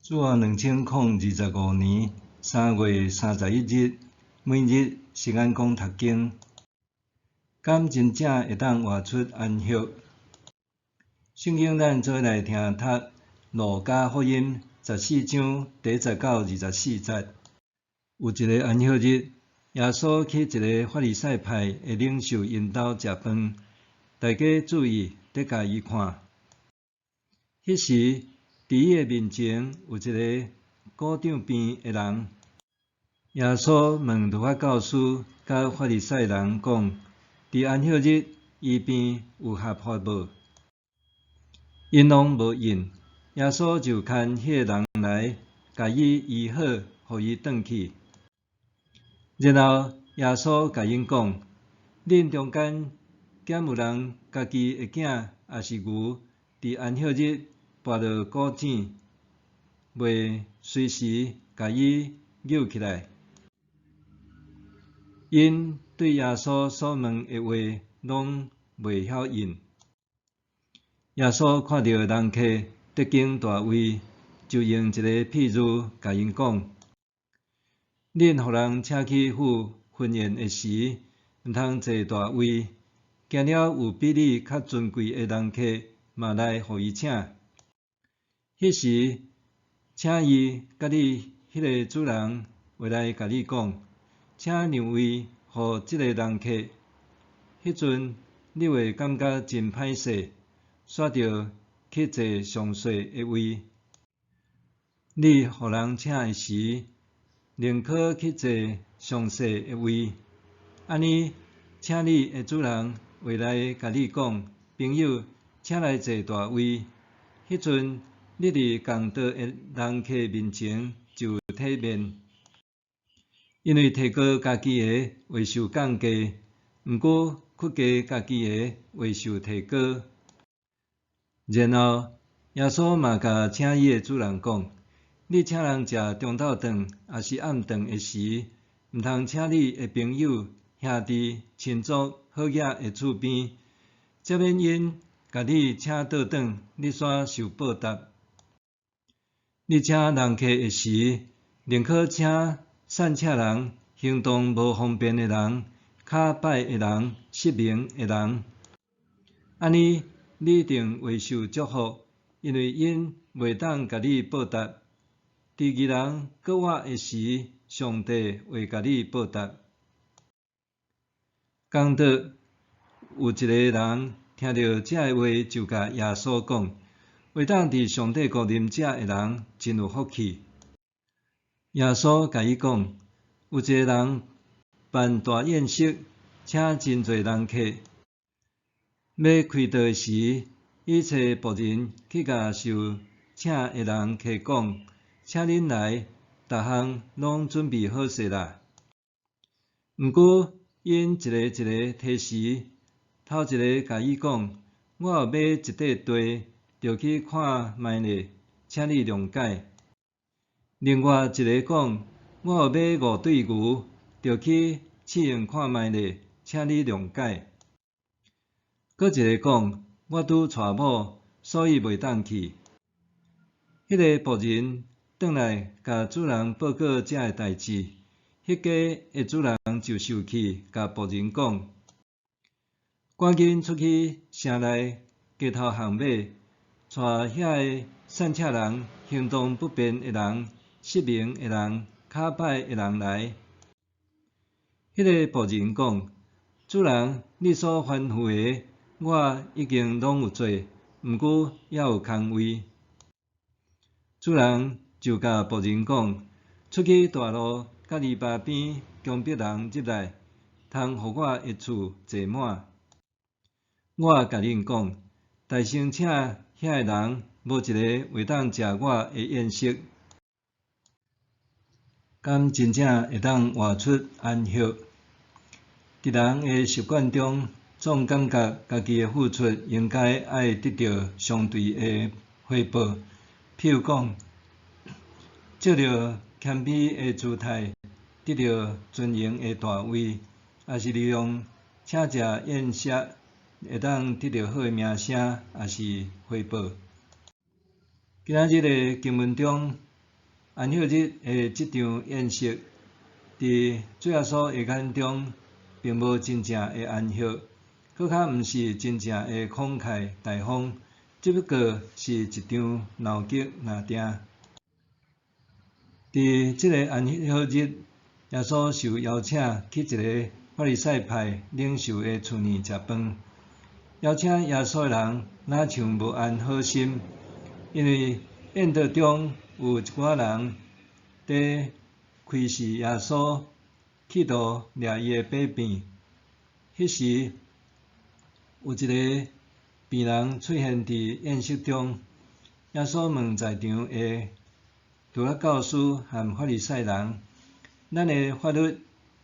主後2025年3月31日，每日聖眼光讀經，敢真正會當活出安息？聖經咱做伙來聽讀路加福音14章第1節到24節。有一个安息日，耶穌去一个法利賽派的領袖𪜶兜食飯，大家注意佇共伊看。彼時，佇伊的面前有一个鼓脹病的人。耶穌問律法教師佮法利賽人講：佇安息日醫病有合法無？𪜶攏無應。耶穌就牽彼個人來，共伊醫好，予伊轉去。然後耶穌共𪜶講：恁中間敢有人家己的囝抑是牛，佇安息日跋落古井，袂隨時共伊搝起來？𪜶對耶穌所問的話，攏袂曉應。耶穌看著人客得經大位，就用一个譬喻共𪜶講：恁予人請去赴婚宴的時，毋通坐大位，驚了有比你較尊貴的人客嘛來予伊請。彼時，請伊佮你彼个主人會來共你講：請讓位予這个人客。彼陣你會感覺真歹勢，煞著去坐上細的位。你予人請的時，寧可去坐上細的位，按呢，請你的主人會來共你講：朋友，請來坐大位。彼陣你佇共桌的人客面前就有體面。因為提高家己的會受降低，毋過屈低家己的會受提高。然後耶穌嘛共請伊的主人講：你請人食中晝頓抑是暗頓的時，毋通請你的朋友、兄弟、親族、好額的厝邊，才免𪜶共你請倒轉，你煞受報答。你請人客的時，寧可請散赤人、行動無方便的人、跤擺的人、失明的人，按呢，你一定會受祝福，因為𪜶袂當共你報答。佇義人閣活的時，上帝會共你報答。講到有一个人聽著這个話，就共耶穌講：會當佇上帝國啉食的人，真有福氣。耶穌共伊講：有一个人辦大宴席，請真濟人客。欲開桌時，伊差僕人去共受請的人客講：請恁來，逐項攏準備好勢啦。毋過𪜶一个一个推辭，頭一个共伊講：我有買一塊地，著去看覓咧，請你諒解。另外一个講：我有買五對牛，著去試用看覓咧，請你諒解。閣一个講：我拄娶某，所以袂當去。彼个僕人轉來共主人報告這个代誌，彼家的主人就受氣，共僕人講：趕緊出去城內街頭巷尾，帶遐个散赤人、行動不便的人、失明的人、跤擺的人來。彼个僕人講：主人，你所吩咐的，我已經攏有做，毋過猶有空位。主人就共僕人講：出去大路佮籬笆邊，強迫人入來，通予我的厝坐滿。我共恁講，代先請遐个人，無一个會當食我的宴席。敢真正會當活出安息？佇人的習慣中，總感覺家己的付出應該愛得著相對的回報。譬如講，藉著謙卑的姿態，得著尊榮的大位，抑是利用請食宴席會當得著好的名聲，抑是回報。今仔日的經文中，安息日的這場宴席，佇主耶穌的眼中，並無真正的安息，閣較毋是真正的慷慨大方，只不過是一場鬧劇爾定。佇這个安息日，耶穌受邀請去一个法利賽派領袖的厝內食飯。邀請耶穌的人，若像無安好心，因為宴桌中有一寡人佇窺視耶穌，企圖掠伊的把柄。彼時有一个病人出現佇宴席中，耶穌問在場的除了教師和法利賽人：咱的法律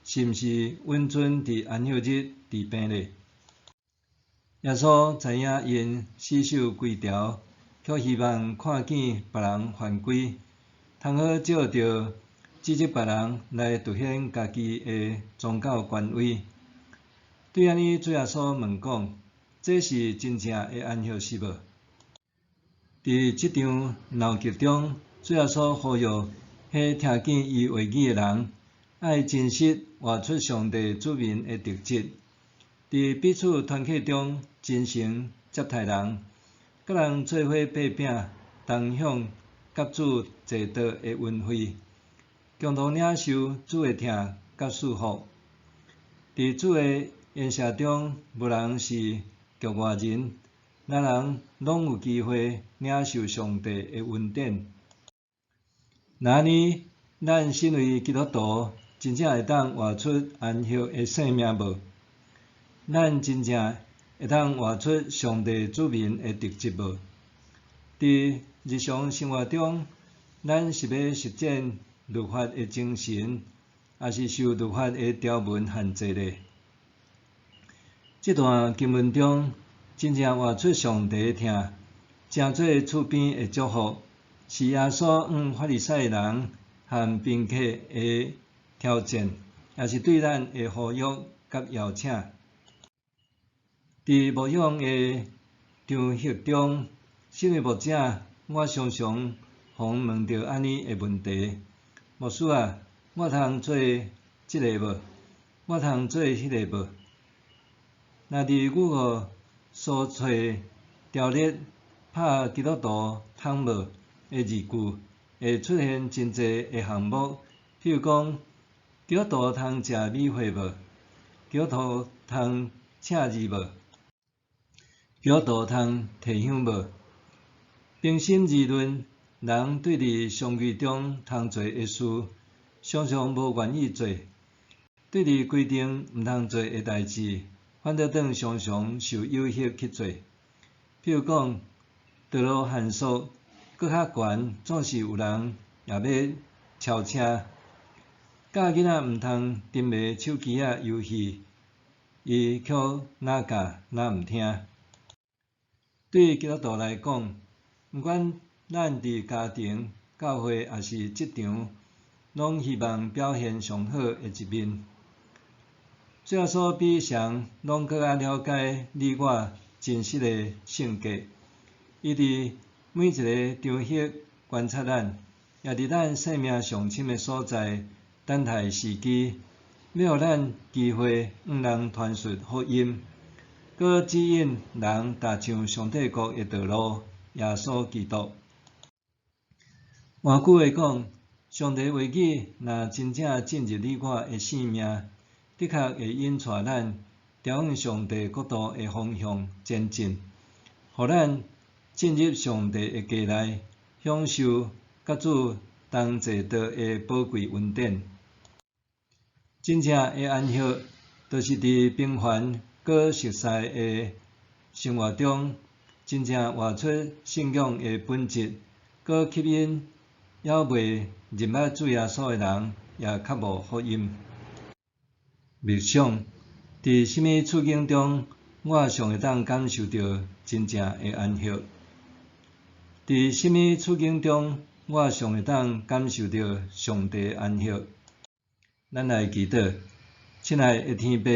是毋是允准佇安息日治病呢？耶穌知影𪜶死守規條，卻希望看見別人犯規，通好藉著指責別人來凸顯家己的宗教權威。對按呢，主耶穌問講：這是真正的安息是無？佇這場鬧劇中，主耶穌呼籲彼聽見伊話語的人，愛真實活出上帝子民的特質，佇彼此團契中真誠接待人，佮人做伙擘餅，同享佮主坐桌的恩惠，共同領受主的疼佮祝福。佇主的宴席中，無人是局外人，人人攏有機會領受上帝的恩典。若按呢，咱身為基督徒，真正會當活出安息的生命無？咱真正會當活出上帝子民的特質無？佇日常生活中，咱是欲實踐律法的精神，抑是受律法的條文限制呢？這段經文中，真正活出上帝的疼，成做厝邊的祝福，是耶穌向法利賽人和賓客的挑戰，也是對咱的呼籲佮邀請。佇牧養的場合中，身為牧者，我常常予人問著按呢的問題：牧師啊，我通做這个無？我通做彼个無？若佇 Google 搜揣條列拍基督徒通無的字句，會出現真濟的項目，譬如講，基督徒通食米花無？基督徒通請字無？基督徒通提香無？平心而論，人對佇常規中通做的事，常常無願意做；對佇規定毋通做的代誌，反倒轉常常受誘惑去做。譬如講，道路限速閣較懸，總是有人也欲超車。教囡仔毋通沉迷手機仔遊戲，伊卻若教若毋聽。對基督徒來講，毋管咱佇家庭、教會抑是職場，攏希望表現上好的一面。主耶穌比誰攏閣較了解你我真實的性格。伊佇每一个場合觀察咱，也佇咱生命上深的所在等待時機，欲予咱機會向人傳述福音，閣指引人踏上上帝國的道路。耶穌基督。換句話講，上帝話語若真正進入你我的生命，的確會引帶咱朝向上帝國度的方向前進，予咱進入上帝的家內，享受佮主同坐桌的寶貴恩典。真正的安息，就是佇平凡閣熟似的生活中，真正活出信仰的本質，閣吸引猶未認捌主耶穌的人，也渴慕福音。默想，佇啥物處境中，我上會當感受著真正的安息？佇啥物處境中，我上會當感受著上帝的安息？咱來祈禱，親愛的天父，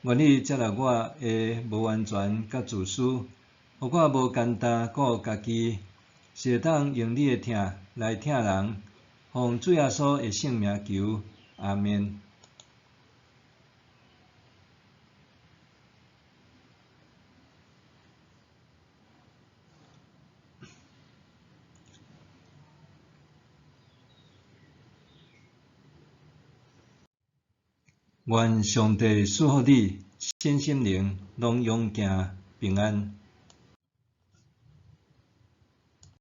願你接納我的無完全佮自私，予我無簡單顧家己，是會當用你的疼來疼人，奉主耶穌的聖名求，阿們。願上帝賜福你，身心靈攏勇健平安。